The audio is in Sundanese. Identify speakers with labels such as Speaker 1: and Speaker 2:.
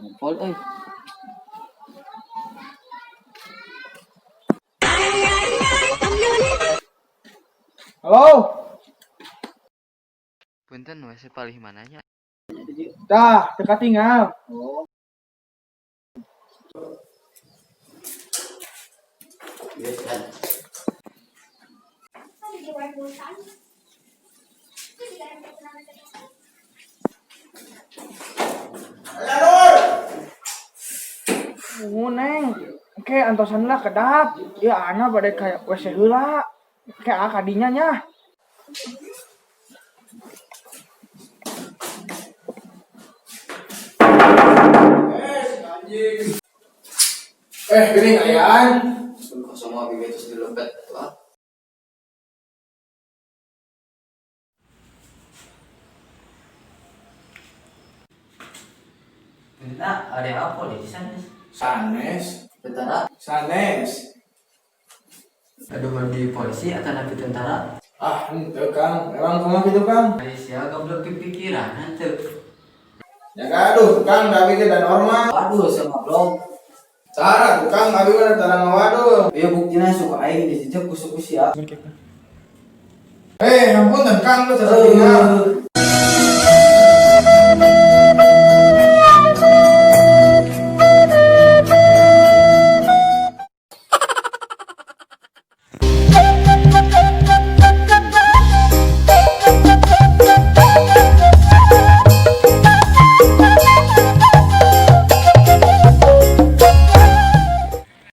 Speaker 1: Ngumpul euy.
Speaker 2: Halo.
Speaker 1: Punten, WC palih mananya?
Speaker 2: Tah, teu katinggal.
Speaker 1: Oh. Biasa.
Speaker 2: Oh, Neng. Oke, antosan lah kedap. Ya ana bade ka WC heula. Ke ah kadinya nya. Eh, gini ayaan.
Speaker 1: Kosong mah bibit terus dilepet tuh ah. Nah, ada apa di sana?
Speaker 2: Sanes.
Speaker 1: Tentara?
Speaker 2: Sanes.
Speaker 1: Aduh, di polisi atau napi tentara?
Speaker 2: Ah, henteu, Kang. Emang kumaha kitu, Kang?
Speaker 1: Malaysia goblok pikiran henteu.
Speaker 2: Ya gaduh, Kang, tapi kita normal.
Speaker 1: Waduh, sama blog.
Speaker 2: Tara, Kang, abi mah tara ngawaduh.
Speaker 1: Iya, buktina suka aing dijejek ku suku sia.
Speaker 2: Eh, ampun, Kang, lu tinggal.